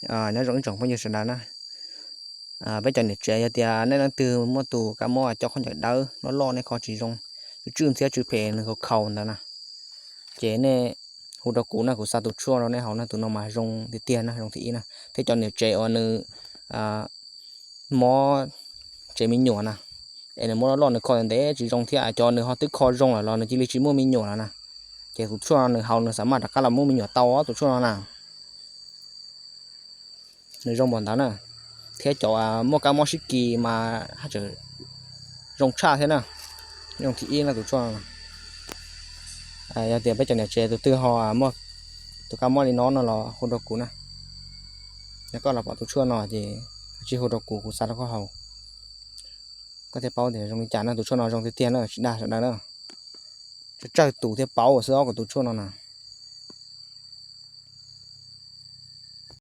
Nyob zoo ib tsoom phooj ywg sawv daws na. Peb cov niam tsev yog tias nej leej twg muaj tus kab mob coj khaub ncaws dawb loj loj nej kho tsis zoo, tsw tsw ntxhiab tsw phem nws khaus khaus ntawd na, ces nej hu rau kuv na, kuv xa tus tshuaj rau nej haus na. Tus no mas zoo tiag tiag na, zoo thib ib na. Thiab cov niam tsev uas nws mob tsev me nyuam na, es nws mob loj loj nws kho ntev tsis zoo thiab cov nws ho twb kho zoo lawm los nws cia li tsis muaj me nyuam lawm na, ces tus tshuaj no nws haus nws xav maj rov qab los muaj me nyuam tau tus tshuaj no na. Nws zoo npaum ntawd na. Thiab cov muaj kab mob sib kis mas haj tseem zoo tshaj thiab na. Zoo thib ib no tus tshuaj no. Yog tias peb cov niam tsev tus twg ho muaj tus kab mob li no no los hu rau kuv na. Yog koj los pom tus tshuaj no ces cia li hu rau kuv, kuv xa rau koj haus, koj thiaj paub tias zoo li cas na. Tus tshuaj no zoo tiag tiag na, tsis dag sawv daws na. Tsawg tsawg tus thiaj paub xwb os, kuv tus tshuaj no na.